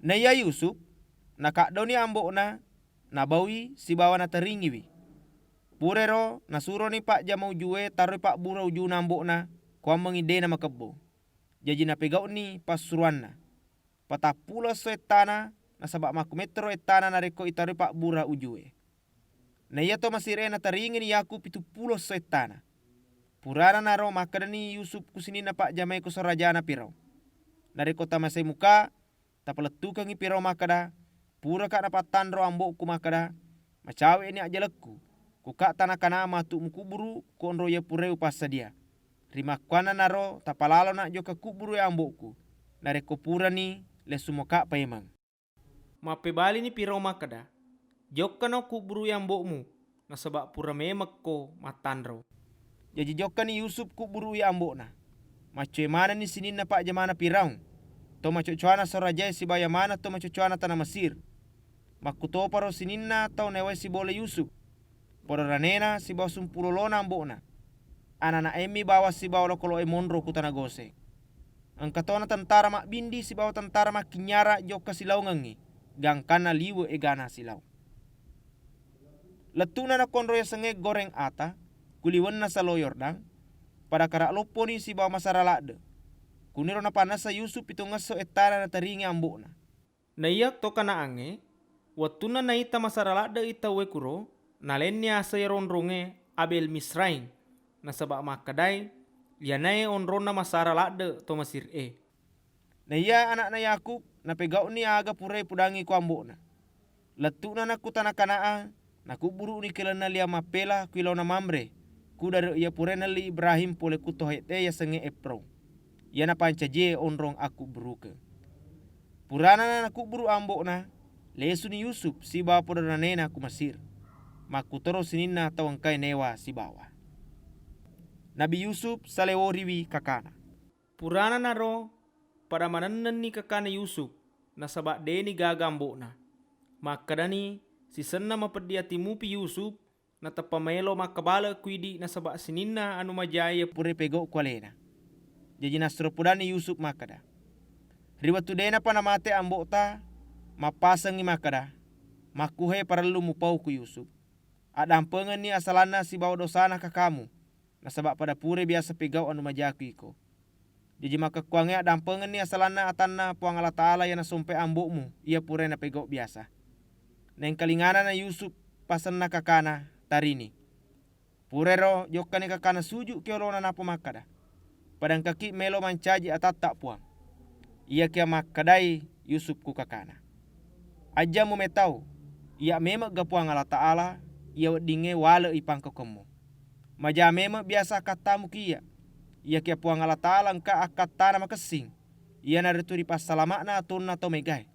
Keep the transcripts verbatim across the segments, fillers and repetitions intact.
Naiya Yusuf nakaddoni ambo'na, nabaui sibawa nateringiwi. Purero nasuroni pajjama ujue taroi pabbura ujuna ambo'na, kuammengi de namakebbo. Jaji napegau'ni passuroanna. Patappulo esso ettana, nasaba makkumettoro ettana narekko itaroi pabbura ujue. Naiya to Mesir e nateringini Yakub pituppulo esso ettana. Purana naro makkedani Yusuf ku sininna pajjamae ko saorajana Firaun, "Narekko tamasei muka, tapalettukengngi Firaun makkeda, 'Puraka napattanro ambo'ku makkeda, macawe'ni ajjalekku, kuka tana Kanaan matu mukuburu ko onrong iya purae upassadia.' Rimakkuannanaro tapalalona jokka kubburui ambo'ku, narekko purani, lessu muka paimeng." Mappebalini Firaun makkeda, "Jokkano kubburui ambo'mu, nasaba pura memekko mattanro." Jaji jokkani Yusuf kubburui ambo'na. Maccoe manenni sininna pajjamana Firaun, to macocoana saorajae sibawa maneng to macocoana tana Mesir. Makkutoparo sininna tau naewae sibawa Yusuf, podo ranena sibawa sumpulolona ambo'na. Anana emmi bawang sibawa lokolo'e monro ku tana Goseng. Engka tona tentara mabbindi sibawa tentara makkinynyara jokka silaongengngi, gangkanna liwe' egana silaong. Lettu'na nakonro yasengnge Goreng Ata, ku liwenna Salo Yordan, pada kara lopponi sibawa masara ladde'. Kuniro napannessa Yusuf pitungngesso ettana nataringi ambo'na. Naiya to Kanaangnge, wettunna naita masara ladde'i tauwe kuro, nalenni aseng ero onrongnge Abel Misraim, nasaba makkedai, "Iyanae onronna masara ladde' to Mesir e." Naiya ana'na Yakub napegau'ni aga purae pudangngi ko ambo'na. Lettu'na nakku tana Kanaan, nakubburu'ni ki lalenna Liang Mappela ku ilaona Mamre, ku dare' iya purae nelli Ibrahim pole ku to Hette yasengnge Efron, iya napancajie onrong akkubburukeng. Purana nakubburu ambo'na, lesuni Yusuf sibawa podo ranena ku Mesir. Makkutoro sininna tau engkae naewa sibawa. Nabi Yusuf saleworiwi kakana. Purana naro, pada manennenni kakana Yusuf, nasaba de'ni gaga ambo'na. Makkedani, "Sisenna mapeddi ati mupi Yusuf, nateppa maelo makkabale ku idi nasaba sininna anu majae iya pura pegau ku alena." Jaji nassuro pudanni Yusuf makkeda, "Ri wettu de'napa namate ambo'ta, mappasengngi makkeda, 'Makkuhe parellu mupau ku Yusuf. Addampengenni asalanna sibawa dosana kakamu, nasaba pada purai biasa pegau anu majaku iko.'" Jaji makkekkuangnge addampengenni asalanna atanna Puang Allah Ta'ala iya nasompe ambo'mu, iya purai napegau biasa. Naengkalingana na Yusuf pasenna kakana, tarini. Purairo jokkani kakana suju' ki olona nappa makkeda, "Pada engkaki melo mancaji atatta Puang." Iyakiya makkedai Yusuf ku kakana, "Ajja mumetau, iya memegga Puang Allah Ta'ala, iya weddingnge wale'i pangkaukemmu. Maja memeng biasa akkattamu ki iya, iyakiya Puang Allah Ta'ala engka akkattana makessing, iyanaritu ri passalama'na atonna tau maegae.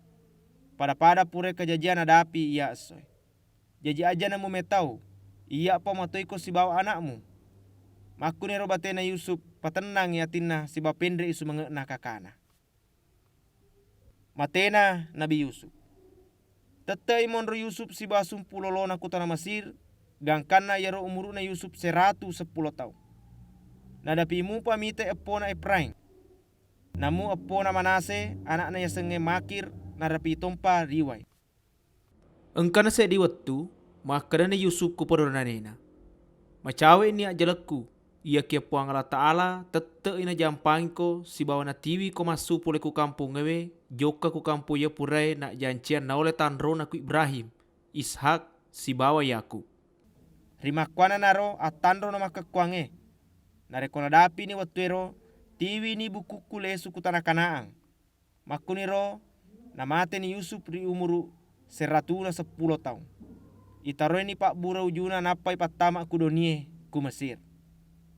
Pada-pada purai kajajiang nadapi iya essoe. Jaji ajana mumetau, iyya'pa matoiko sibawa ana'mu." Makkuniro batena Yusuf, patennangngi atinna sibawa penre'i sumange'na kakana. Matena Nabi Yusuf. Tette'i monro Yusuf sibawa sumpulolona ku tana Mesir, gangkanna iyaro umuru'na Yusuf seratu seppulo taung. Nadapi mupa mitai eppona Efraim. Namu eppona Manase, ana'na yasengnge Makir, narapi tompa riwai. Engkana seddi wettu, makkedani Yusuf ku podo nanena, "Macawe'ni ajjalekku, iyakiya Puang Allah Ta'ala tette'i najampangiko sibawa natiwiko massu pole ku kampongngewe, jokka ku kampong iya purae najjanciang naole tanrona ku Ibrahim, Ishak, sibawa Yakub." Rimakkuannanaro attanrono makkekkuangnge. Narekko nadapini wettuero, tiwini bukukku lesu ku tana Kanaan. Makkuniro namateni Yusuf ri umuru serratuna seppulo taung. Itaroini pabbura ujuna nappai pattama ku donie ku Mesir.